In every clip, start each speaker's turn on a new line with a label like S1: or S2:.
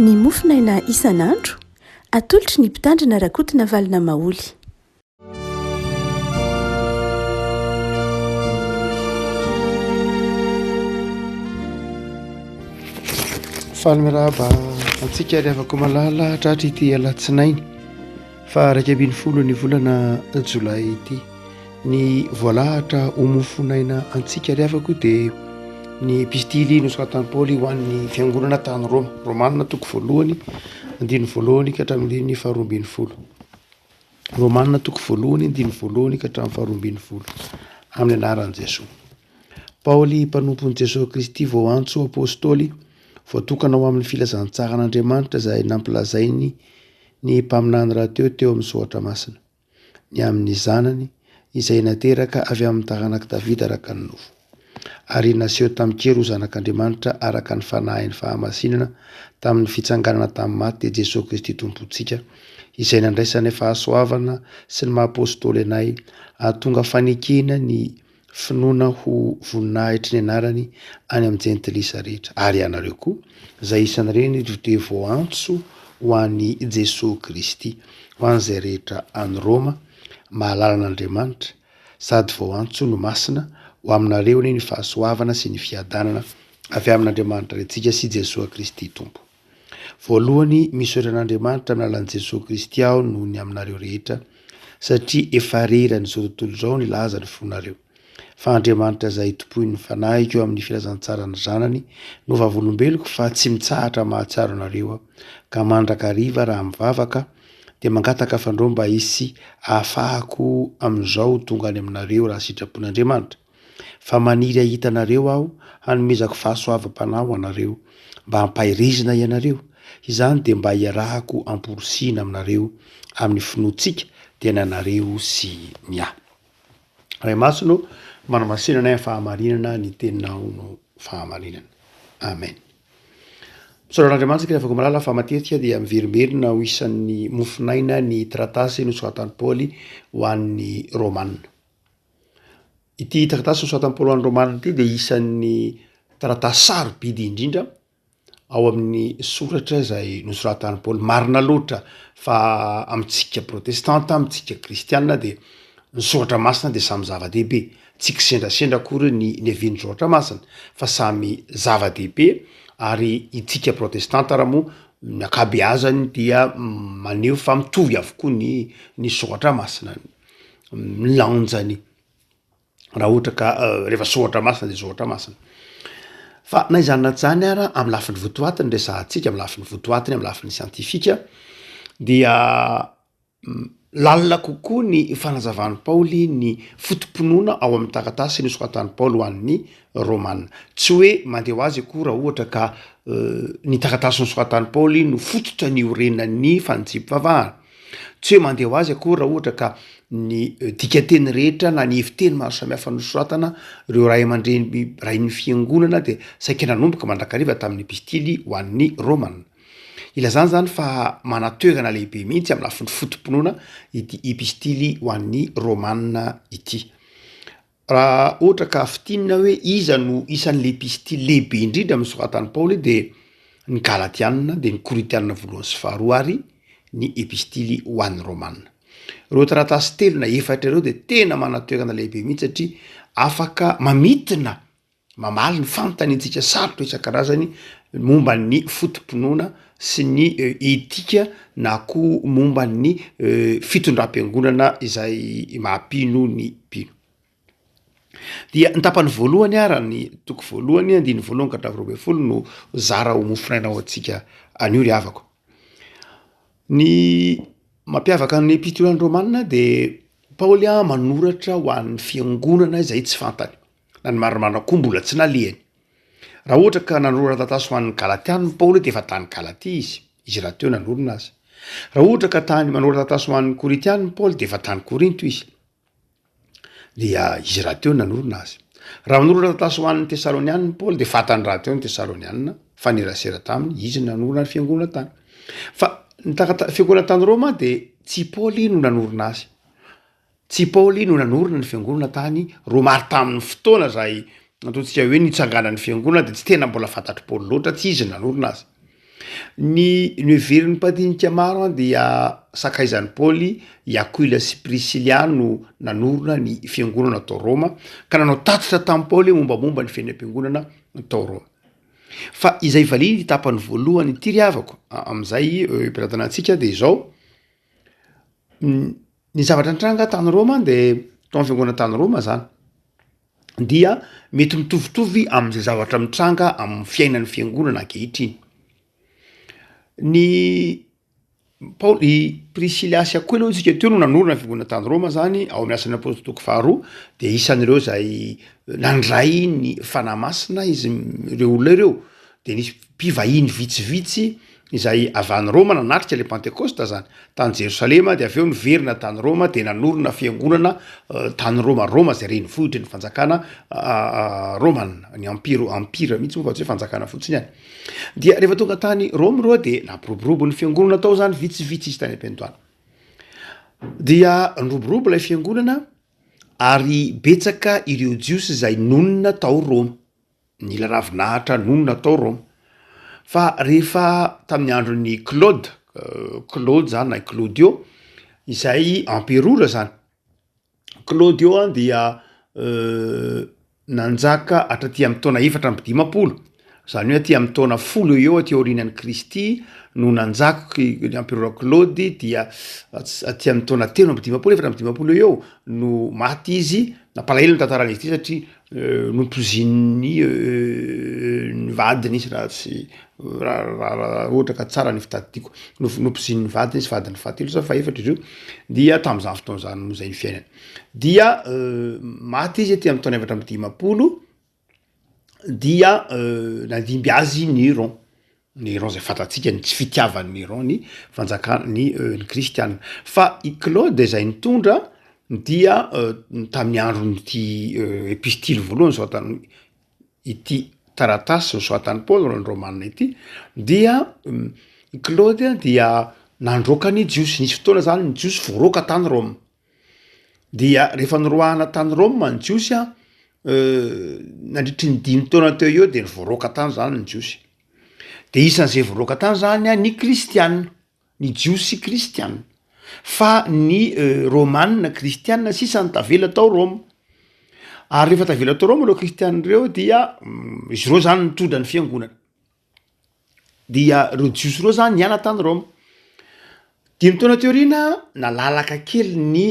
S1: Ny mofonaina isan'andro, atolotry ny Mpitandrina Rakotonavalona Maholy.
S2: Faly miarahaba antsika ry havako malala tratry ity alatsinainy faha 11 ny volana jolay ity. Ny voalahatra ho mofonaina antsika ry havako dia ny epistily nosoratan'i Paoly ho an'ny fiangonana tany Roma, Romana toko voalohany andininy voalohany ka hatramin'ny andininy faharoa ambin'ny folo. Romana toko voalohany andininy voalohany ka hatramin'ny faharoa ambin'ny folo. Amin'ny anaran'i Jesoa. Paoly mpanompon'i Jesoa Kristy voaantso apostoly, voatokana ho amin'ny filazantsaran'Andriamanitra izay nampilazainy ny mpaminany rahateo teo amin'ny soratra masina. ny amin'ny Zanany, izay nateraka avy amin'ny taranak'i Davida araka ny nofo, ary naseho tamin-kery ho Zanak'Andriamanitra araka ny Fanahin'ny fahamasinana tamin'ny fitsanganana tamin'ny maty, dia Jesoa Kristy Tompontsika, izay nandraisanay fahasoavana sy ny maha Apôstôly anay, hahatonga fanekena ny finoana ho voninahitry ny anarany any amin'ny jentilisa rehetra. Ary ianareo koa, izay isan'ireny dia voaantso ho an'i Jesoa Kristy, ho an'izay rehetra any Roma, mahalala an'Andriamanitra, sady voaantso no masina, ho aminareo anie ny fahasoavana sy ny fiadanana avy amin'Andriamanitra Raintsika sy Jesoa Kristy Tompo. Voalohany, misaotra an'Andriamanitra amin'ny alalan'i Jesoa Kristy aho noho ny aminareo rehetra, satria efa re eran'izao tontolo izao ny laza ny fonareo. Fa Andriamanitra izay tompoin'ny fanahiko amin'ny filazantsaran'ny Zanany no vavolombeloko fa tsy mitsahatra mahatsiaro anareo aho, ka mandrakariva raha mivavaka dia mangataka fandrao mba hisy ahafahako amin'izao tonga any aminareo raha sitrapon'Andriamanitra. Fa maniry hahita anareo aho hanomezako fahasoavam-panahy ho anareo, mba hampaherezina ianareo, izany dia mba hiarahako amporisihina aminareo amin'ny finoantsika, dia ny anareo sy ny ahy. Ray Masina ô, manamasina anay amin'ny fahamarinana, ny teninao no fahamarinana. Amen. Misaotra an'Andriamanitra isika ry malala fa matetika dia miverimberina ho isan'ny mofon'aina ny taratasy nosoratan'i Paoly ho an'ny Romana. Ity taratasy nosoratan'i Paoly ho an'ny Romana ity dia isan'ny taratasy sarobidy indrindra ao amin'ny soratra izay nosoratan'i Paoly. Marina loatra fa amintsika protestanta, amintsika kristiana dia ny soratra masina dia samy zava-dehibe. Tsy kisendrasendra akory ny niavian'ny soratra masina fa samy zava-dehibe ary itsika protestanta ary moa ny ankabeazany dia maneho fa mitovy avokoa ny ny soratra masina. ny lanjany raha ohatra ka rehefa soratra masina de soratra masina. Fa na izany na tsy izany ara amy lafiny votoatiny resahantsika, amy lafiny votoatiny, amy lafiny siantifika dia lalina kokoa ny fanazavan'i Paoly ny foto-pinoana ao amin'ny taratasy nosoratan'i Paoly ho an'ny Romana. Tsy hoe mandeha ho azy akory raha ohatra ka ny taratasy nosoratan'i Paoly no fototra niorenan'ny fanitsiam-pivavahana. Tsy hoe mandeha ho azy akory raha ohatra ka ny dikanteny rehetra na ny heviteny maro samihafa nosoratana ireo ray aman-dreny rain'ny fiangonana dia saika nanomboka mandrakariva tamin'ny epistily ho an'ny Romana. Ilazana izany fa manan-toerana lehibe mihitsy amin'ny lafiny foto-pinoana ity epistily ho an'ny Romana ity. Raha ohatra ka fintinina hoe iza no isan'ny epistily lehibe indrindra amin'ny soratan'i Paoly dia ny Galatiana, dia ny Korintiana voalohany sy faharoa ary ny epistily ho an'ny Romana. Ireo taratasy telo na efatra ireo dia tena manan-toerana lehibe mihitsy satria afaka mamintina Mamaly ny fanontaniantsika sarotra isan-karazany momba ny foto-pinoana sy ny etika na koa momba ny fitondram-piangonana izay maha-mpino ny mpino. Dia ny tapany voalohany ara, ny toko voalohany andininy voalohany ka hatramin'ny 12 no zara ho mofonaina ho antsika anio ry havako. Ny mampiavaka ny epistolany romana de Paoly a manoratra ho an'ny fiangonana izay tsy fantany. na ny marimarina koa mbola tsy nalehany. Raha ohatra ka nanoratra taratasy ho an'ny Galatiana i Paoly dia efa tany Galatia izy, izy rahateo nanorina azy. Raha ohatra ka tany manoratra taratasy ho an'ny Korintiana i Paoly dia efa tany Korinto izy, dia izy rahateo nanorina azy. Raha manoratra taratasy ho an'ny Tesaloniana i Paoly dia fantany rahateo ny Tesaloniana fa nirasera taminy, izy nanorina ny fiangonana tany. Fa ny tarata- fiangonana tany Roma dia tsy i Paoly no nanorina azy. Tsy i Paoly no nanorina ny fiangonana tany Roma ary tamin'ny fotoana izay ataontsika hoe nitsanganan'ny fiangonana dia tsy tena mbola fantatr'i Paoly loatra, tsy izy no nanorina azy. Ny noheverin'ny mpandinika maro dia sakaizan'i Paoly i Akoila sy Prisilia no nanorina ny fiangonana tao Roma ka nanao tatitra tamin'i Paoly mombamomba ny fiainam-piangonana tao Roma. Fa izay valiany ity tapany voalohany ity ry havako amin'izay hipiratana antsika dia izao, ny zavatra nitranga tany Roma dia tao amin'ny fiangonana tany Roma zany dia mety mitovitovy amin'izay zavatra mitranga amin'ny fiainan'ny fiangonana ankehitriny. Ny Paoly, i Priscilla sy Akoila hoy isika teo no nanorina ny fiangonana tany Roma zany ao amin'ny asan'ny apôstôly toko faharoa dia isan'ireo izay nandray ny fanahy masina izy ireo olona ireo de nisy mpivahiny vitsivitsy izay avy any Roma nanatrika le Pantekosta zany tany Jerosalema de avy eo niverina tany Roma de nanorina fiangonana tany Roma, Roma zay renivohitry ny fanjakana romana, ny empire empire mihitsy moa fa tsy hoe fanjakana fotsiny ihany. Dia rehefa tonga tany Roma ireo de nampiroborobo ny fiangonana tao zany vitsivitsy izy tany am-piandohana. Dia niroborobo ilay fiangonana ary betsaka ireo Jiosy izay nonina tao Roma. Nila ravinahitra nonina tao Roma. Fa rehefa tamin'ny andron'i Claude, Claude zany na i Claudio, izay emperora zany. Claudio an dia nanjaka hatraty amin'ny taona 54, zany hoe aty amin'ny taona 10 eo eo aty aorianan'i Kristy no nanjaka ny emperora Claude dia aty amin'ny taona 53, 54 eo eo no maty izy, nampalahelo ny tantaran'izy ity satria Notozin'ny ny vadiny izy raha tsy raha ohatra ka tsara ny fitadidiako, notozin'ny vadiny izy, vadiny fahatelo sa fahefatra izy io, dia tamin'izany fotoana izany moa zay ny fiainany, dia maty izy aty amin'ny taona 54 dia nandimby azy Néron. Néron zay fantatsika ny tsy fitiavan'i Néron ny fanjakana ny ny kristiana fa i Claude izay nitondra dia tamin'ny andron'ity epistily voalohany soratan'i ity taratasy nosoratan'i Paoly ho an'ny Romana ity dia i Claude dia nandroaka ny Jiosy, nisy fotoana zany ny Jiosy voaroaka tany Roma. Dia rehefa noroahana tany Roma ny Jiosy an, nandritry ny dimy taona teo eo de voaroaka tany zany ny Jiosy. De isan'izay voaroaka tany zany an ny kristiana, ny Jiosy kristiana. Fa ny Romana kristiana sisa no tavela tao Roma. Ary rehefa tavela tao Roma ireo kristiana ireo dia izy ireo zany nitondra ny fiangonana. Dia ireo Jiosy ireo zany niala tany Roma. Dimy taona teo aoriana, nalalaka kely ny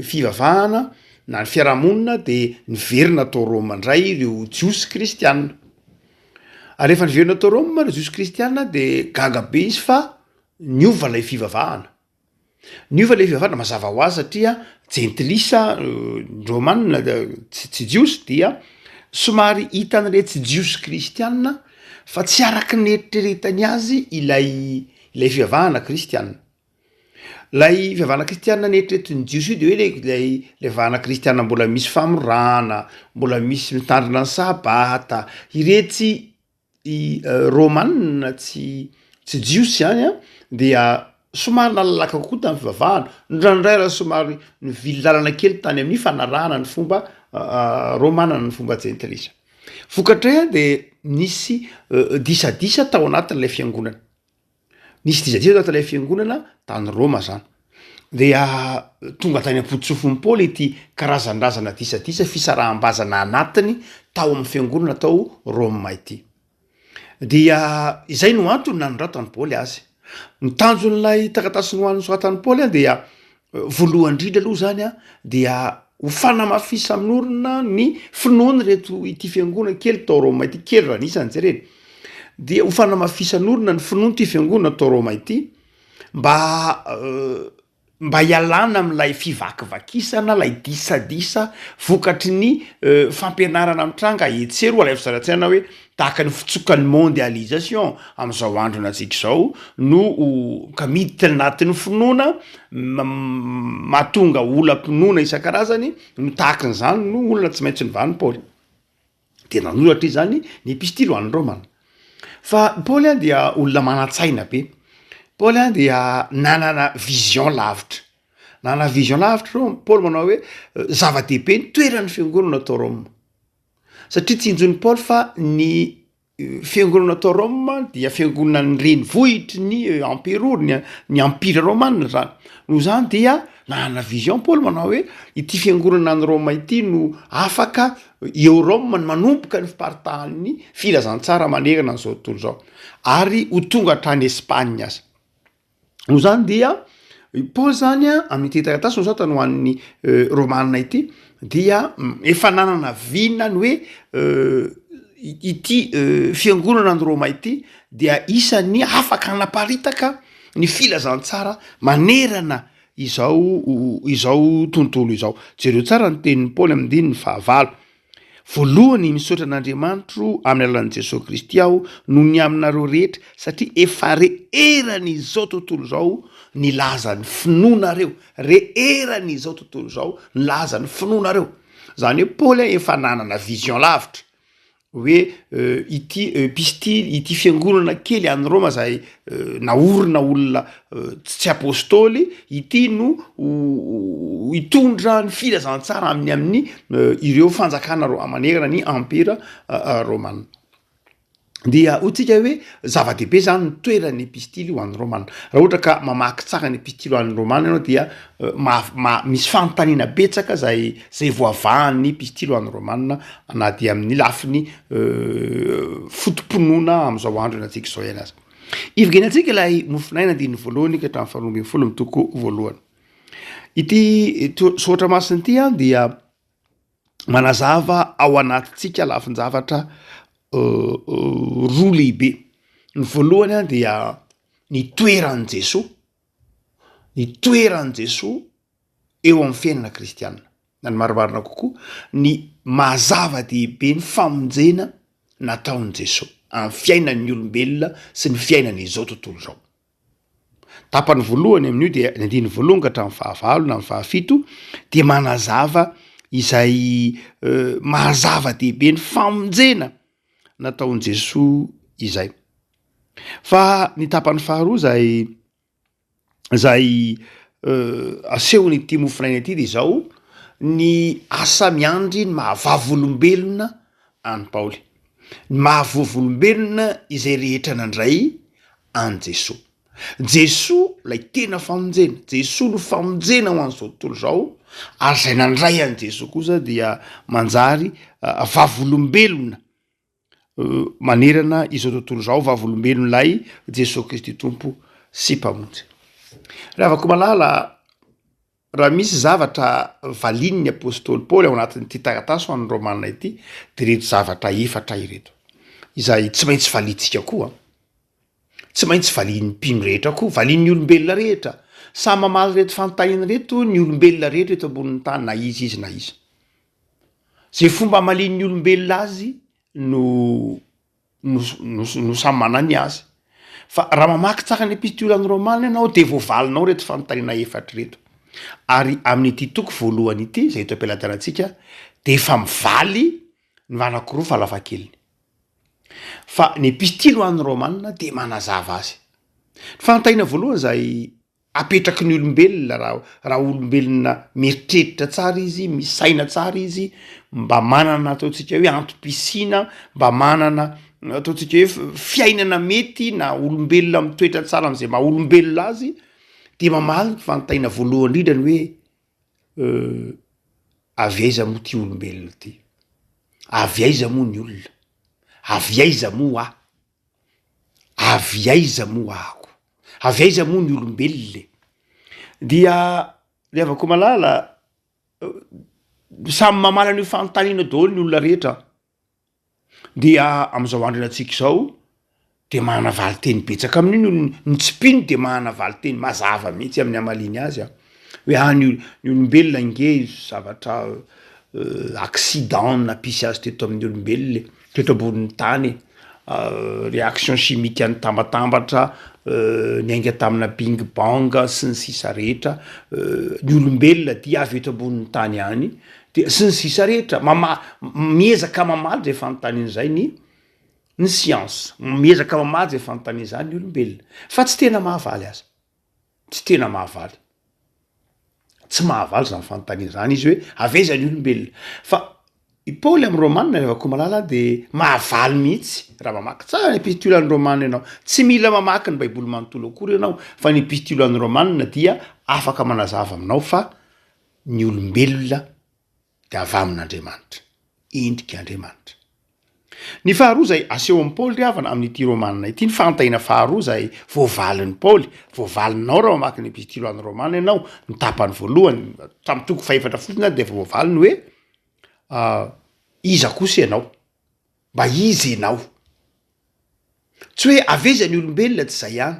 S2: fivavahana na ny fiarahamonina de niverina tao Roma indray ireo Jiosy kristiana. Ary rehefa niverina tao Roma ireo Jiosy kristiana de gaga be izy fa niova ilay fivavahana. Niova ilay fivavahana mazava ho azy satria jentilisa ny rômanina tsy tsy jiosy dia somary hitan'iretsy jiosy kristianina fa tsy araky ny eritreretany azy ilay ilay fivavahana kristianina. Ilay fivavahana kristianina neritreretin'ny jiosy io de hoe le ilay ilay fivavahana kristianina mbola misy famorana, mbola misy mitandrina ny sabata, iretsy i Rômanina tsy tsy jiosy zany an dia somary nalalaka kokoa tamin'ny fivavahana, indraindray raha somary nivily lalana kely tany amin'ny fanarahana ny fomba rômana na ny fomba jentilisa. Vokatray an de nisy disadisa tao anatin'ilay fiangonana. Nisy disadisa tao anatin'ilay fiangonana tany Rôma zany. Dia tonga tany am-pototsofin'i Paoly ity karazan-drazana disadisa fisaraham-bazana anatiny tao amin'ny fiangonana tao Rôma ity. Dia izay no antony nanoratan'i Paoly azy. Ny tanjon'ilay taratasy noho nosoratan'i Paoly dia voalohany indrindra aloha zany an dia ho fanamafisan'orina ny finoan'ireto ity fiangonana kely tao Roma ity, kely raha ny isany jerena, dia ho fanamafisan'orina ny finoan'ity fiangonana tao Roma ity mba mba hialana amin'ilay fivakivakisana, ilay disadisa vokatry ny fampianarana mitranga etsy sy eroa, alaivo sary an-tsaina hoe tahaka ny fitsokan'ny mondialisation amin'izao andronantsika izao no ka miditra anatin'ny finoana mahatonga olam-pinoana isan-karazany no tahaka an'izany no olona tsy maintsy novan'i Paoly. De nanoratra izy zany ny epistily ho an'ny Romana. Fa Paoly an dia olona manan-tsaina be. Paoly an dia nanana vision lavitra. Nanana vision lavitra reo Paoly manao hoe zava-dehibe ny toeran'ny fiangonana tao Roma. Satria tsinjon'i Paoly fa ny. Fiangonana tao Roma dia fiangonan'ny renivohitry ny emperora, ny ny empire romana zany, noho izany dia nanana vision Paoly manao hoe ity fiangonana any Roma ity no afaka eo Roma no manomboka ny fiparitahan'ny filazantsara manerana an'izao tontolo izao ary ho tonga hatrany Espagne aza. Noho izany dia i Paoly zany a amin'ity taratasy nosoratany ho an'ny Romana ity dia efa nanana vina ny hoe ity fiangonana any Roma ity dia isan'ny afaka hanaparitaka ny filazantsara manerana izao izao tontolo izao. Jereo tsara ny tenin'i Paoly amin'ny andininy fahavalo. Voalohany, misaotra an'Andriamanitro amin'ny alalan'i Jesoa Kristy aho noho ny aminareo rehetra, satria efa re eran'izao tontolo izao ny lazan'ny finoanareo. Re eran'izao tontolo izao ny lazan'ny finoanareo. Izany hoe Paoly efa nanana vision lavitra. Hoe ity epistily, ity fiangonana kely any Roma zay naorina olona tsy apôstôly, ity no hitondra ny filazantsara amin'ny amin'ny ireo fanjakana ro- manerana ny empira romana. Dia hoy tsika hoe zava-dehibe zany ny toeran'ny epistily ho an'ny Romana. Raha ohatra ka mamaky tsara ny epistily ho an'ny Romana ianao dia maha- ma- misy fanontaniana betsaka zay zay voavahan'ny epistily ho an'ny Romana na dia amin'ny lafiny foto-pinoana am'izao andro iainantsika izao ihany aza. Ivigenantsika ilay mofonaina andininy voalohany ka hatramin'ny faharoa ambin'ny folo amin'ny toko voalohany. Ity to- soratra masina ity an dia manazava ao anatintsika lafin-javatra roa lehibe. Ny voalohany an dia ny toeran'i Jesoa, ny toeran'i Jesoa eo amin'ny fiainana kristianina, na ny marimarina kokoa ny maha zava-dehibe ny famonjena nataon'i Jesoa amin'ny fiainan'ny olombelona sy ny fiainan'izao tontolo izao. Tapany voalohany amin'io dia ny andininy voalohany ka hatramin'ny fahavalo na ny fahafito dia manazava izay maha zava-dehibe ny famonjena nataon'i Jesoa izay. Fa ny tapany faharoa izay izay asehon'ity mofonaina ity dia izao, ny asa miandry ny maha vavolombelona an'i Paoly, ny maha vavolombelona izay rehetra nandray an'i Jesoa. Jesoa ilay tena famonjena, Jesoa no famonjena ho an'izao tontolo izao, ary izay nandray an'i Jesoa kosa dia manjary vavolombelona manerana izao tontolo izao, vavolombelon'ilay Jesoa Kristy Tompo sy Mpamonjy. Ry havako malala, Raha misy zavatra valian'ny apostoly Paoly ao anatin'ity taratasy ho an'ny Romana ity, dia ireto zavatra efatra ireto, izay tsy maintsy valiantsika koa, tsy maintsy valian'ny mpino rehetra koa, valian'ny olombelona rehetra. Samy mamaly ireto fanontaniana ireto ny olombelona rehetra eto ambonin'ny tany, na iza izy na iza. Izay fomba hamalian'ny olombelona azy no no no no samy manana ny azy. Fa raha mamaky tsara ny epistiolan'ny Romana ianao de voavalinao reto fanontaniana efatra ireto. Ary amin'ity toko voalohany ity izay eto am-pelatanantsika de efa mivaly ny anankiroa farafahakeliny. Fa ny epistily ho an'ny Romana de manazava azy. Ny fanontaniana voalohany izay apetraky ny olombelona raha raha olombelona mieritreritra tsara izy, misaina tsara izy, mba manana ataontsika hoe antom-pisiana, mba manana ataontsika hoe fiainana mety na olombelona mitoetra tsara am'zay maha olombelona azy de mamaly ny fanontaniana voalohany indrindra ny hoe avy aiza moa ty olombelona ty? Avy aiza moa ny olona? Avy aiza moa aho? Avy aiza moa aho? Avy aiza moa ny olombelona e? Dia ry havako malala, samy mamaly an'io fanontaniana daholo ny olona rehetra, dia amin'izao andro iainantsika izao de manana valinteny betsaka amin'io ny olona, ny tsy mpino de manana valinteny mazava mihitsy amin'ny hamaliany azy an, hoe ah ny ny olombelona ange zavatra accident nampisy azy teto amin'ny olombelona e. Teto ambonin'ny tany, réaction chimique nitambatambatra niainga tamina bing bang sy ny sisa rehetra, ny olombelona dia avy eto ambonin'ny tany ihany de sy ny sisa rehetra, mama- miezaka mamaly zay fanontaniana zay ny ny siansa, miezaka mamaly zay fanontaniana zany ny olombelona, fa tsy tena mahavaly aza. Tsy tena mahavaly. Tsy mahavaly zany fanontaniana zany izy hoe avy aiza ny olombelona? Fa. I Paoly amin'ny Romana ry Vakomalala dia mahavaly mihitsy raha mamaky tsara ny epistiolan'ny Romana ianao. Tsy mila mamaky ny Baiboly manontolo akory ianao fa ny epistiolan'ny Romana dia afaka manazava aminao fa ny olombelona dia avy amin'Andriamanitra, endrik'Andriamanitra. Ny faharoa izay aseho amin'i Paoly ry havana amin'ity Romana ity, ny fahantahina faharoa izay voavalin'i Paoly, voavalinao raha mamaky ny epistiolan'ny Romana ianao, ny tapany voalohany, hatramin'ny toko fahefatra fotsiny ary dia efa voavaliny hoe Iza kosa ianao? Mba iza ianao? Tsy hoe avy aiza ny olombelona tsy izay ihany,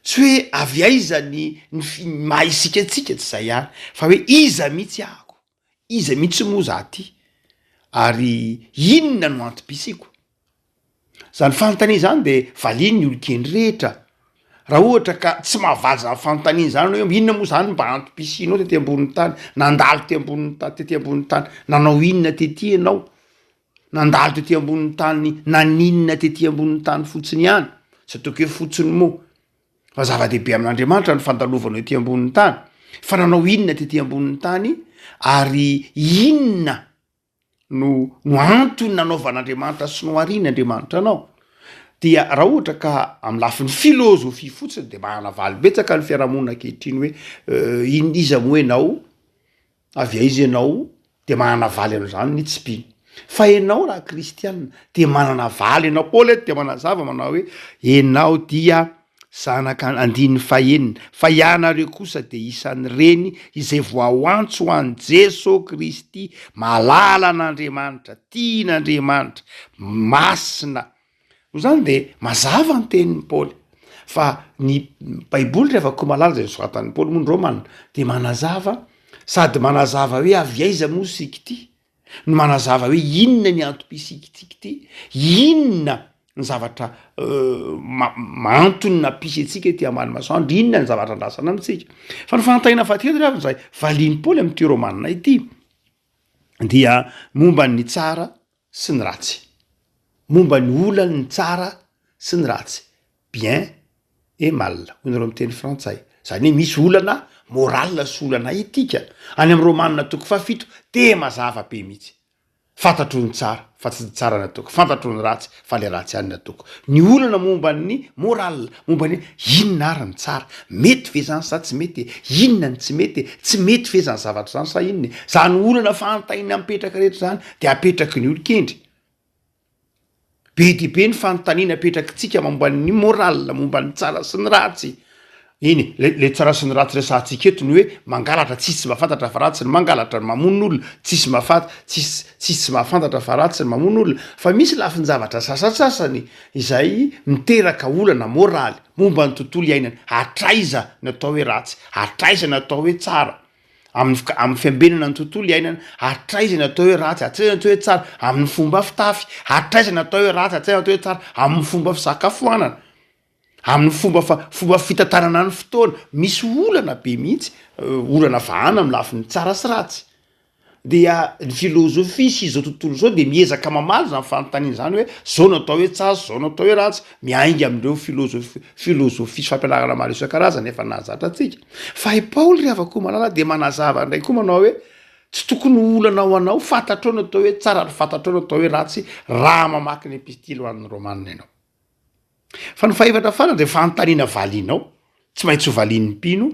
S2: tsy hoe avy aiza ny ny fi- ny maha isika antsika tsy izay ihany, fa hoe iza mihitsy ahako? Iza mihitsy moa za ty? Ary inona no antom-pisiako? Zany fanontaniana zany de valian'ny olon-kendry rehetra. Raha ohatra ka tsy mahavaly zany fanontaniana zany anao hoe inona moa zany mba antom-pisianao tety ambonin'ny tany, nandalo tety ambonin'ny tany tety ambonin'ny tany, nanao inona tety ianao, nandalo tety ambonin'ny tany naninona tety ambonin'ny tany fotsiny ihany, tsy ataoko hoe fotsiny moa fa zava-dehibe amin'Andriamanitra ny fandalovanao ety ambonin'ny tany, fa nanao inona tety ambonin'ny tany ary inona no no antony nanaovan'Andriamanitra sy noharian' Andriamanitra anao, dia raha ohatra ka amin'ny lafiny filôzôfia fotsiny de manana valy betsaka ny fiarahamonina ankehitriny hoe in- iza moa ianao, avy aiza ianao, de manana valy an'izany ny tsy mpino. Fa ianao raha kristianina de manana valy ianao, Paoly eto de manazava manao hoe ianao dia Zanaka andininy fahenina, fa ianareo kosa dia isan'ireny izay voaantso ho an'i Jeso Kristy, malala an'Andriamanitra, tian'Andriamanitra, masina. Noho izany dia mazava ny tenin'i Paoly, fa ny Baiboly rehefa koa malala izay nosoratan'i Paoly moa ny Romana dia manazava, sady manazava hoe avy aiza moa isika ity, no manazava hoe inona ny antom-pisiantsika ity, inona ny zavatra antony nampisy antsika ety ambany masoandro, inona ny zavatra andrasana amintsika. Fa ny fanontaniana fahatelo ry havana izay valian'i Paoly amin'ity Romana ity dia momba ny tsara sy ny ratsy, momba ny olan'ny tsara sy ny ratsy, bien et mal, hoy nareo amin'ny teny frantsay. Izany hoe misy olana morale sy olana etika. Any amin'ny Romana toko fahafito dia mazava be mihitsy. Fantatro ny tsara fa tsy ny tsara no ataoko, fantatro ny ratsy fa le ratsy ihany no ataoko. Ny olana momba ny morale, momba ny hoe inona ary ny tsara, mety ve zany sa tsy mety e, inona ny tsy mety e, tsy mety ve zany zavatra zany sa inona e. Zany olana fanontaniana mipetraka rehetra zany dia apetraky ny olon-kendry. Be dia be ny fanontaniana apetrakitsika momba ny morale, momba ny tsara sy ny ratsy. Eny e, le le tsara sy ny ratsy resahantsika eto ny hoe mangalatra tsisy tsy mahafantatra fa ratsy ny mangalatra, ny mamono olona tsisy mahafa- tsisy tsisy tsy mahafantatra fa ratsy ny mamono olona. Fa misy lafin-javatra sasantsasany izay miteraka olana moraly momba ny tontolo iainana. Hatraiza ny atao hoe ratsy? Hatraiza ny atao hoe tsara? Amin'ny fika- amin'ny fiambenana ny tontolo iainana, hatraiza ny atao hoe ratsy, hatraiza ny atao hoe tsara, amin'ny fomba fitafy, hatraiza ny atao hoe ratsy, hatraiza ny atao hoe tsara, amin'ny fomba fisakafoanana, amin'ny fomba fa- fomba fitantanana ny fotoana, misy olana be mihitsy, olana vahana amin'ny lafiny tsara sy ratsy. Dia ny filôzôfia sy izao tontolo izao dia miezaka mamaly izany fanontaniana izany hoe zao no atao hoe tsara, zao no atao hoe ratsy, miainga amin'ireo filôzôf- filôzôfia sy fampianarana maro isan-karazany efa nahazatra antsika. Fa i Paoly ry havako malala dia manazava indray koa manao hoe tsy tokony ho olana ho anao, fantatrao ny atao hoe tsara ary fantatrao ny atao hoe ratsy raha mamaky ny epistily ho an'ny Romana ianao. Fa ny fahefatra farany dia fanontaniana valianao, tsy maintsy ho valian'ny mpino,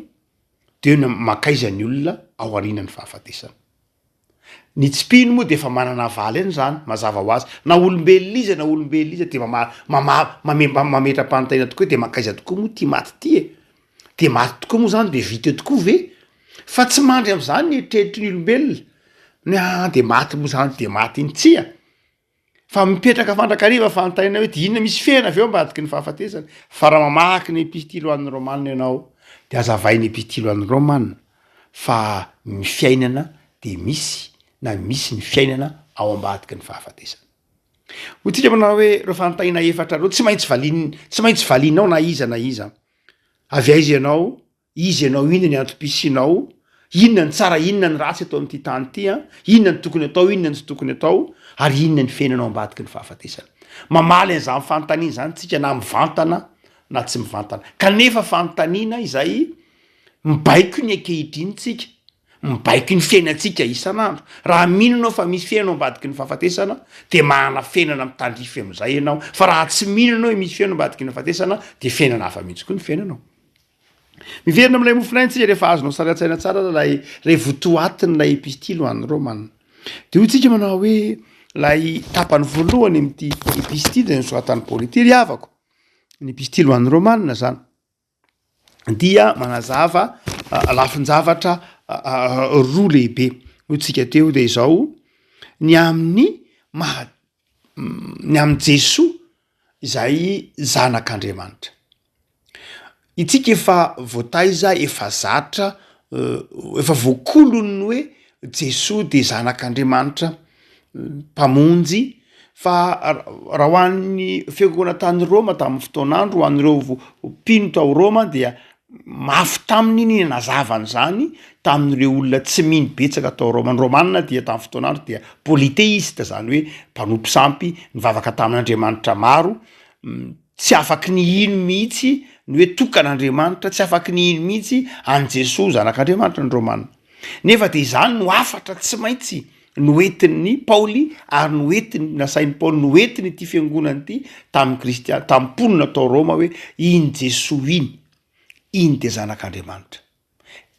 S2: dia ny mankaiza ny olona ao aorianan'ny fahafatesana. Ny tsy mpino moa dia efa manana valy an'izany, mazava ho azy. Na olombelona iza na olombelona iza dia mama- mama- mame- mametra-panontaniana tokoa hoe dia mankaiza tokoa moa ity maty ity e? Dia maty tokoa moa izany dia vita eo tokoa ve? Fa tsy mandry amin'izany ny eritreritry ny olombelona, ny hoe ah dia maty moa izany dia maty iny, tsia! Fa mipetraka mandrakariva fanontaniana hoe dia inona misy fehiny avy eo ambadiky ny fahafatesana? Fa raha mamaky ny epistily ho an'ny Romana ianao dia hazavain'ny epistily ho an'ny Romana fa ny fiainana dia misy na misy ny fiainana ao ambadiky ny fahafatesana. Hoy tsika manao hoe ireo fanontaniana efatra ireo tsy maintsy valian'ny tsy maintsy valianao na iza na iza. Avy aiza ianao? Iza ianao, inona ny antom-pisianao, inona ny tsara, inona ny ratsy eto amin'ity tany ity an, inona ny tokony atao, inona ny tsy tokony atao, ary inona ny fiainana ao ambadiky ny fahafatesana. Mamaly an'izany fanontaniana izany tsika na mivantana na tsy mivantana. Kanefa fanontaniana izay mibaiko ny ankehitriny tsika. Mibaiko ny fiainantsika isan'andro. Raha mino ianao fa misy fiainana ao ambadiky ny fahafatesana dia manana fiainana mitandrify amin'izay ianao. Fa raha tsy mino ianao hoe misy fiainana ambadiky ny fahafatesana dia fiainana hafa mihitsy koa ny fiainanao. Miverina amin'ilay mofonaina tsika rehefa azonao sary an-tsaina tsara ilay ilay votoatin'ilay epistily ho an'ny Romana. Dia hoy tsika manao hoe ilay tapany voalohany amin'ity epistily izay nosoratan'i Paoly ity ry havako, ny epistily ho an'ny Romana izany dia manazava lafin-javatra roa lehibe. Hoy tsika teo dia izao, ny amin'ny maha ny amin'i Jesoa izay zanak'Andriamanitra. Itsika efa voataiza, efa zatra, efa voakolon'ny hoe Jesoa dia zanak'Andriamanitra mpamonjy fa raha ho an'ny fiangonana tany Roma tamin'ny fotoan'andro, ho an'ireo mpino tao Roma dia mafy taminy ny nanazava an'izany tamin'ireo olona tsy mino betsaka tao Roma. Ny Romana dia tamin'ny fotoan'andro dia polythéiste, zany hoe mpanompo sampy, nivavaka tamin'andriamanitra maro, tsy afaky ny hino mihitsy ny hoe tokana Andriamanitra, tsy afaky ny hino mihitsy an'i Jesoa zanak'Andriamanitra ny Romana. Nefa dia izany no hafatra tsy maintsy noentin'i Paoly ary noentiny, nasain'i Paoly noentiny ity fiangonana ity tamin'ny kristiana, tamin'ny mponina tao Roma hoe iny Jesoa iny, iny dia zanak'Andriamanitra,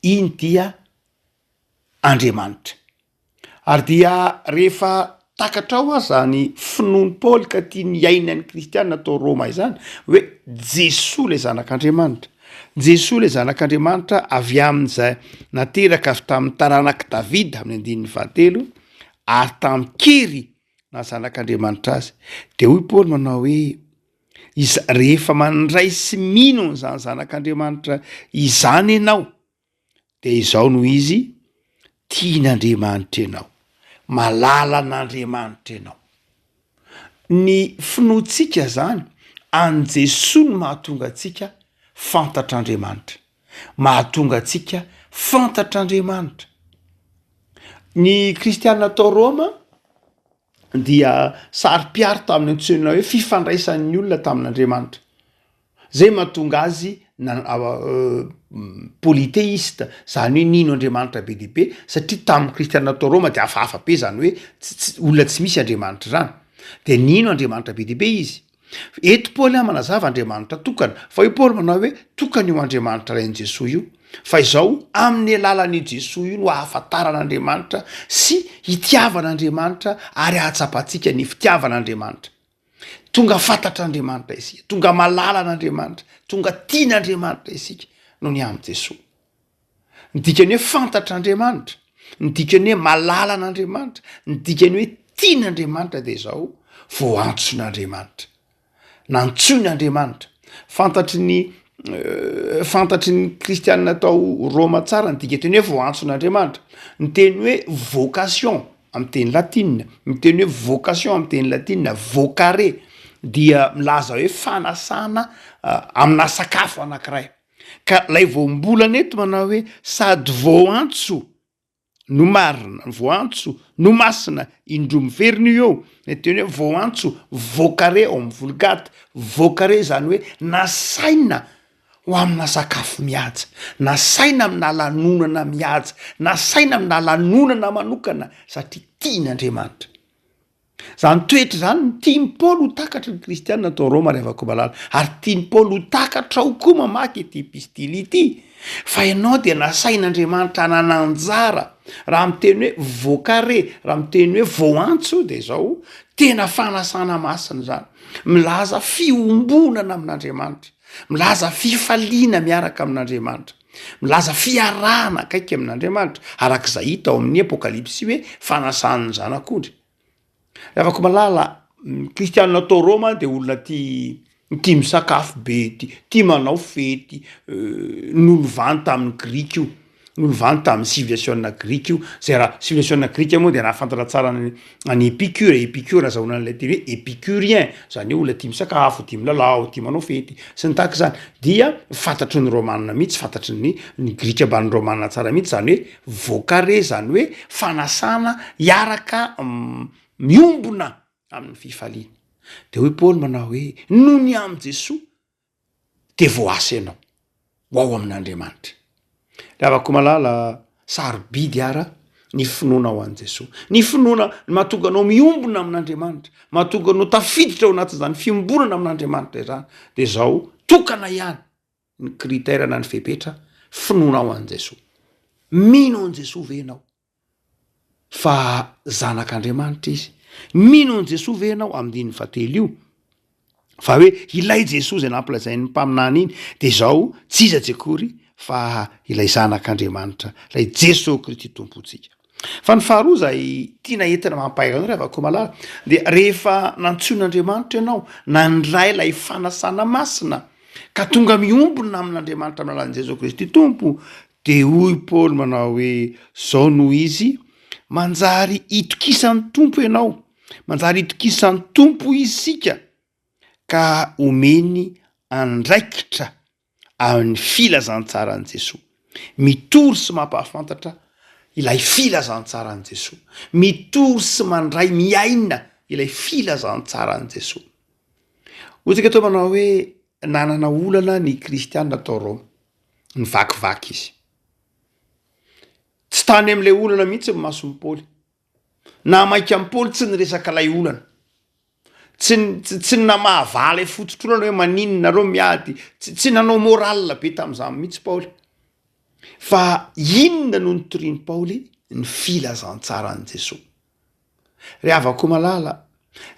S2: iny dia Andriamanitra. Ary dia rehefa takatrao aza ny finoan'i Paoly ka tiany hiainan'ny kristiana tao Roma izany hoe Jesoa ilay zanak'Andriamanitra, Jesoa ilay zanak'Andriamanitra avy amin'izay nateraka avy tamin'ny taranak'i Davida amin'ny andininy fahatelo ary tamin-kery naha zanak'Andriamanitra azy. Dia hoy Paoly manao hoe iza- rehefa mandray sy mino an'izany zanak'Andriamanitra izany ianao Dia izao no izy, tian'Andriamanitra ianao, malalan'Andriamanitra ianao. Ny finoantsika zany an'i Jesoa no mahatonga antsika fantatr'Andriamanitra, mahatonga antsika fantatr'Andriamanitra. Ny kristiana tao Roma dia saro-piaro tamin'ny antsoina hoe fifandraisan'ny olona tamin'Andriamanitra. Zay mahatonga azy na polythéiste, zany hoe nino Andriamanitra be dia be, satria tamin'ny kristiana tao Roma de hafahafa be zany hoe tsy tsy olona tsy misy Andriamanitra zany, de nino Andriamanitra be dia be izy. Eto Paoly an manazava Andriamanitra tokana, fa io Paoly manao hoe tokana io Andriamanitra Rain'i Jesoa io, fa izao amin'ny alalan'io Jesoa io no ahafantarana Andriamanitra sy hitiavana Andriamanitra ary ahatsapantsika ny fitiavan'Andriamanitra. Tonga fantatr'Andriamanitra isika, tonga malalan'Andriamanitra, tonga tian'Andriamanitra isika noho ny amin'i Jesoa. Ny dikany hoe fantatr'Andriamanitra, ny dikany hoe malalan'Andriamanitra, ny dikany hoe tian'Andriamanitra dia izao, voaantson'Andriamanitra. Nantsoin'Andriamanitra. Fantatry ny fantatry ny kristianina tao Roma tsara ny dikateny hoe voaantson'Andriamanitra. Ny teny hoe vocation amin'ny teny latina, ny teny hoe vocation amin'ny teny latina, vocare dia milaza hoe fanasana amina sakafo anankiray. Ka lay voambolana eto manao hoe sady voantso no marina, voantso no masina, indroa miverina io eo, ny teny hoe voantso, vocare ao amin'ny vulgate, vocare zany hoe nasaina ho amina sakafo mihaja, nasaina amina lanonana mihaja, nasaina amina lanonana manokana satria tian'Andriamanitra. Zany toetra zany no tian'i Paoly ho takatry ny kristiana tao Roma ry havako malala, ary tian'i Paoly ho takatrao koa mamaky ity epistily ity, fa ianao dia nasain'Andriamanitra hanana anjara, raha miteny hoe vocare, raha miteny hoe voantso dia izao, tena fanasana masina izany, milaza fiombonana amin'Andriamanitra, milaza fifaliana miaraka amin'Andriamanitra, milaza fiarahana akaiky amin'Andriamanitra, araka izay hita ao amin'ny Apokalypsy hoe fanasan'ny Zanak'ondry. Ry havako malala, ny kristianina tao Roma dia olona tia tia misakafo be, tia tia manao fety, nolovany tamin'ny grika io, nolovany tamin'ny sivilizasiona grika io, zay raha sivilizasiona grika moa dia nahafantatra tsara an'i an'i Épicure, Épicure nazahoana an'ilay teny hoe épicurien, zany hoe olona tia misakafo, tia milalao, tia manao fety sy ny tahaka izany, dia fantatry ny rômanina mihitsy, fantatry ny ny grika mbamin'ny rômanina tsara mihitsy zany hoe vocare, zany hoe fanasana hiaraka miombona amin'ny fifaliana. De hoy Paoly manao hoe noho ny amin'i Jesoa de voaasa ianao ho ao amin'Andriamanitra. Ry havako malala. Sarobidy ara ny finoanao an'i Jesoa. Ny finoana ny mahatonga anao miombona amin'Andriamanitra, mahatonga anao tafiditra ao anatin'izany fiombonana amin'Andriamanitra izany, dia izao tokana ihany ny critère na ny fepetra, finoanao an'i Jesoa. Mino an'i Jesoa ve ianao fa zanak'Andriamanitra izy? Mino an'i Jesoa ve ianao, andininy fahatelo io, fa hoe ilay Jesoa izay nampilazain'ny mpaminany iny dia izao tsy iza tsy akory fa ilay zanak'Andriamanitra, ilay Jesoa Kristy Tompontsika. Fa ny faharoa izay tiana entina mampahery anao ry havako malala dia rehefa nantsoin'Andriamanitra ianao, nandray ilay fanasana masina ka tonga miombona amin'Andriamanitra amin'ny alalan'i Jesoa Kristy Tompo dia hoy Paoly manao hoe zao no izy, manjary itokisan'ny Tompo ianao Manjary itokisan'ny Tompo isika ka omeny andraikitra amin'ny filazantsaran'i Jesoa. Mitory sy mampahafantatra ilay filazantsaran'i Jesoa. Mitory sy mandray miaina ilay filazantsaran'i Jesoa. Hoy tsika toa manao hoe nanana olana ny kristiana tao Roma. Nivakivaky izy. Tsy tany amin'ilay olana mihitsy ny mason'i Paoly. Nahamaika an'i Paoly tsy niresaka ilay olana. Tsy tsy ny namahavaha ilay fototr'olana hoe maninona nareo miady, tsy tsy nanao morale be tamin'izany mihitsy Paoly. Fa inona no nitorian'i Paoly? Ny filazantsaran'i Jesoa. Ry havako malala,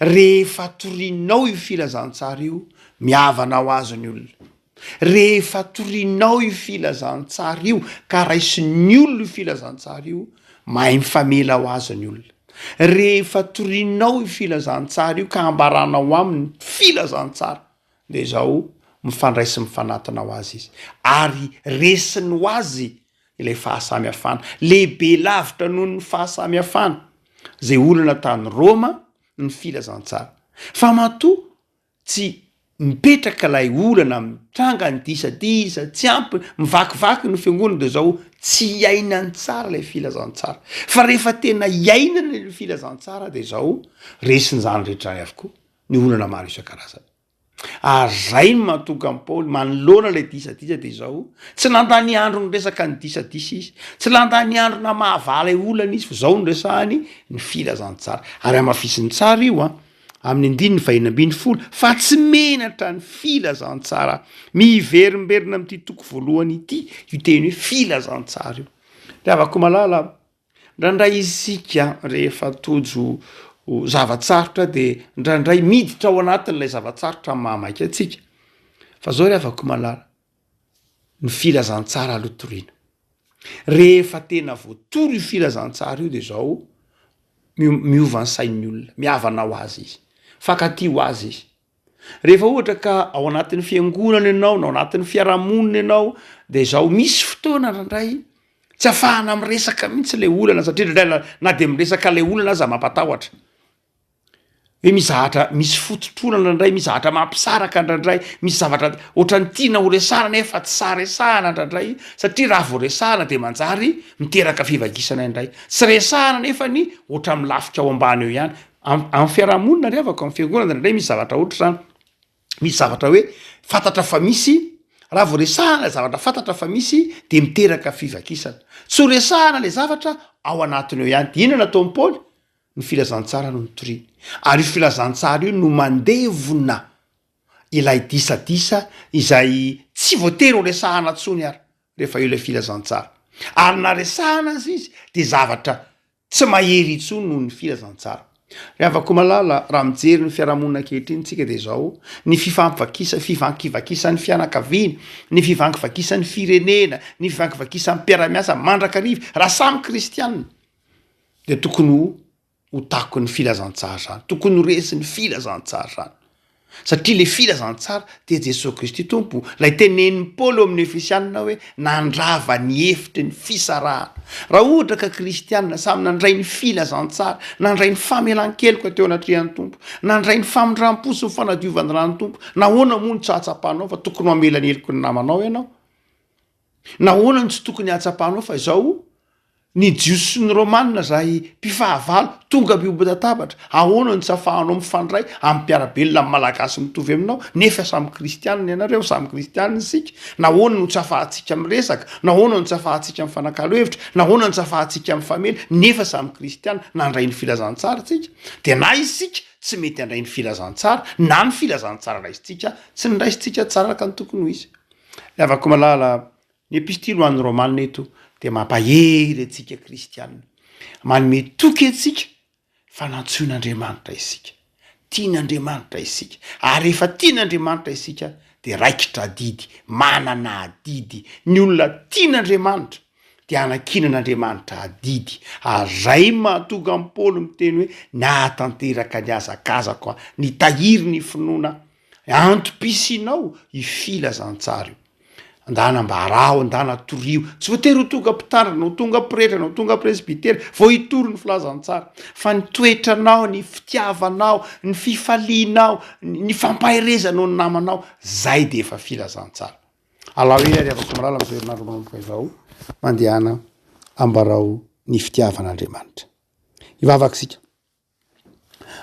S2: rehefa torianao io filazantsara io, mihavana ho azy ny olona. Rehefa torinao io filazantsara io ka raisin'ny olona io filazantsara io, mahay mifamela ho azy ny olona. Rehefa torinao io filazantsara io ka ambaranao aminy ny filazantsara, de izao mifandray sy mifanatona ho azy izy. Ary resiny ho azy ilay fahasamihafana. Lehibe lavitra noho ny fahasamihafana izay olana tany Roma ny filazantsara. Fa matoa Tsy mipetraka ilay olana mitranga ny disadisa, tsy ampy, mivakivaky ny fiangonana de zao tsy iainany tsara ilay filazantsara. Fa rehefa tena iainana ilay filazantsara de zao resin'izany rehetra izany avokoa ny olana maro isan-karazany. Ary zay no mahatonga an'i Paoly manoloana ilay disadisa de zao, tsy nandany andro niresaka ny disadisa izy, tsy nandany andro namahavaha ilay olana izy fa zao no resahany ny filazantsara. Ary hamafisiny tsara io an. Amin'ny andininy fahenina ambin'ny folo, fa tsy menatra ny filazantsara. Miverimberina amin'ity toko voalohany ity io teny hoe filazantsara io. Ry havako malala, indraindray isika rehefa tojo zava-tsarotra dia indraindray miditra ao anatin'ilay zava-tsarotra amin'ny mahamaika antsika. Fa zao ry havako malala, ny filazantsara aloha toriana. Rehefa tena voatory io filazantsara io de zao miova ny sain'ny olona, mihavana ho azy izy, mifankatia ho azy izy. Rehefa ohatra ka ao anatin'ny fiangonana ianao na ao anatin'ny fiarahamonina ianao de zao misy fotoana indraindray tsy afahana miresaka mihitsy le olana satria indraindray na de miresaka le olana aza mampatahotra. Hoe misy zavatra misy fototr'olana indraindray, misy zavatra mampisaraka indraindray, misy zavatra ohatran'ny tiana ho resahana nefa tsy sahy resahana indraindray satria raha vao resahana de manjary miteraka fivakisana indray. Tsy resahana nefa ny ohatran'ny milafika ao ambany eo ihany. Am- amin'ny fiarahamonina ry havako, amin'ny fiangonana indraindray misy zavatra ohatr'izany. Misy zavatra hoe fantatra fa misy, raha vao resahana ilay zavatra fantatra fa misy de miteraka fivakisana. Tsy ho resahana ilay zavatra ao anatiny eo ihany. De inona no ataon'i Paoly? Ny filazantsara no nitoriany. Ary io filazantsara io no mandevona ilay disadisa izay tsy voatery ho resahana intsony ary rehefa eo ilay filazantsara. Ary na resahana aza izy dia zavatra tsy mahery intsony noho ny filazantsara. Ry havako malala, raha mijery ny fiarahamonina ankehitriny tsika dia izao, ny fifampivakisa, fivankivakisan'ny fianakaviana, ny fivankivakisan'ny firenena, ny fivankivakisan'ny mpiara-miasa mandrakariva, raha samy kristianina, dia tokony ho ho takon'ny filazantsara izany, tokony ho resin'ny filazantsara izany, satria le filazantsara dia Jesoa Kristy Tompo, ilay tenenin'i Paoly ao amin'ny Efesianina hoe nandrava ny efitry ny fisarahana. Raha ohatra ka kristianina samy nandray ny filazantsara, nandray ny famelan-keloka teo anatrehan'ny Tompo, nandray ny famindram-po sy ny fanadiovan'ny ran'ny Tompo, nahoana moa no tsy hahatsapanao fa tokony ho hamela ny heloky ny namanao ianao? Nahoana no tsy tokony hahatsapanao fa izao? Ny Jiosy sy ny Romanina izay mpifahavalo tonga miombon-databatra, ahoana no tsy ahafahanao mifandray amin'ny mpiara-belona amin'ny Malagasy mitovy aminao nefa samy kristianina ianareo, samy kristianina isika? Nahoana no tsy ahafahantsika miresaka? Nahoana no tsy ahafahantsika mifanakalo hevitra? Nahoana no tsy ahafahantsika mifamely nefa samy kristianina nandray ny filazantsara isika? Dia na isika tsy mety handray ny filazantsara na ny filazantsara raisintsika tsy noraisintsika tsara araka ny tokony ho izy. Ry havako malala, Ny Epistily ho an'ny Romana eto dia mampahery antsika kristiana, manome toky antsika fa nantsoin'Andriamanitra isika, tian'Andriamanitra isika, ary rehefa tian'Andriamanitra isika dia raikitra adidy, manana adidy, ny olona tian'Andriamanitra dia anankinan'Andriamanitra adidy, ary zay mahatonga an'i Paoly miteny hoe nahatanteraka ny hazakazako aho, nitahiry ny finoana aho, antom-pisianao io filazantsara io. Andana ambarao, andana torio. Tsy voatery ho tonga mpitandrina, ho tonga pretra, na ho tonga presbytera vao hitory ny filazantsara. Fa ny toetranao, ny fitiavanao, ny fifalianao, ny fampaherezanao ny namanao, zay de efa filazantsara. Alao hery ary havako malala amin'izao herinandro manomboka izao, mandehana ambarao ny fitiavan'Andriamanitra. Hivavaka isika.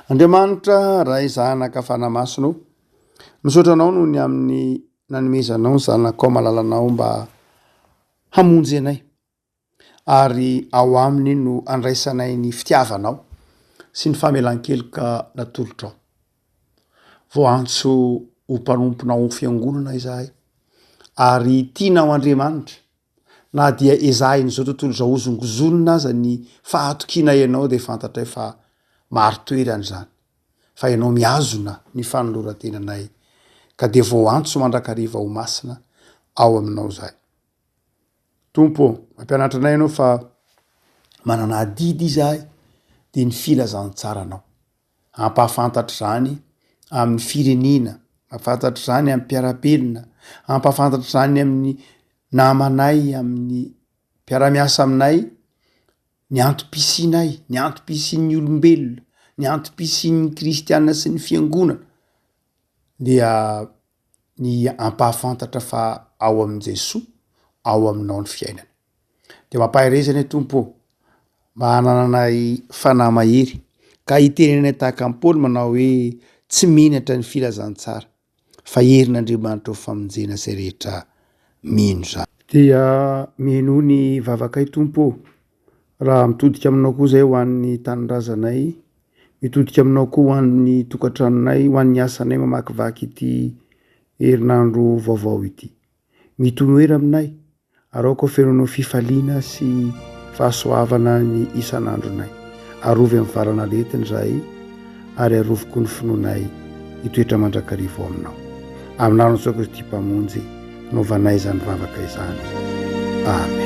S2: Andriamanitra Ray Zanaka Fanahy Masina ô, misaotra Anao noho ny amin'ny nanomezanao ny Zanakao malalanao mba hamonjy anay, ary ao Aminy no andraisanay ny fitiavanao sy ny famelan-keloka natolotrao. Voaantso ho mpanomponao fiangonana izahay, ary tianao Andriamanitra Na dia ezahin'izao tontolo izao hozongozonina aza ny fahatokianay Anao dia fantatray fa marin-toerana izany, fa Ianao mihazona ny fanoloran-tenanay ka dia voaantso mandrakariva ho masina ao Aminao izahay. Tompo ô, mampianatra anay Ianao fa manana adidy izahay dia ny filazantsaranao. Hampahafantatra izany amin'ny firenena, hampahafantatra izany amin'ny mpiara-belona, hampahafantatra izany amin'ny namanay, amin'ny mpiara-miasa aminay, ny antom-pisianay, ny antom-pisian'ny olombelona, ny antom-pisian'ny kristiana sy ny fiangonana dia ny hampahafantatra fa ao amin'i Jesoa, ao aminao ny fiainana. De mampahereza anie Tompo ô, mba hanananay fanahy mahery ka hitenenanay tahaka an'i Paoly manao hoe tsy menatra ny filazantsara fa herin'Andriamanitra ho famonjena izay rehetra mino izany. Dia mihainoa ny vavakay Tompo ô, raha mitodika aminao koa izay ho an'ny tanindrazanay, mitodika aminao koa ho an'ny tokantranonay, ho an'ny asanay mamakivaky ity herinandro vaovao ity. Mitonoera aminay ary aoka ho fenoinao fifaliana sy fahasoavana ny isan'andronay. Arovy amin'ny valan'aretina izahay ary arovy koa ny finoanay hitoetra mandrakariva ao aminao. Amin'ny anaran'i Jesoa Kristy Mpamonjy anaovanay izany vavaka izany. Amen.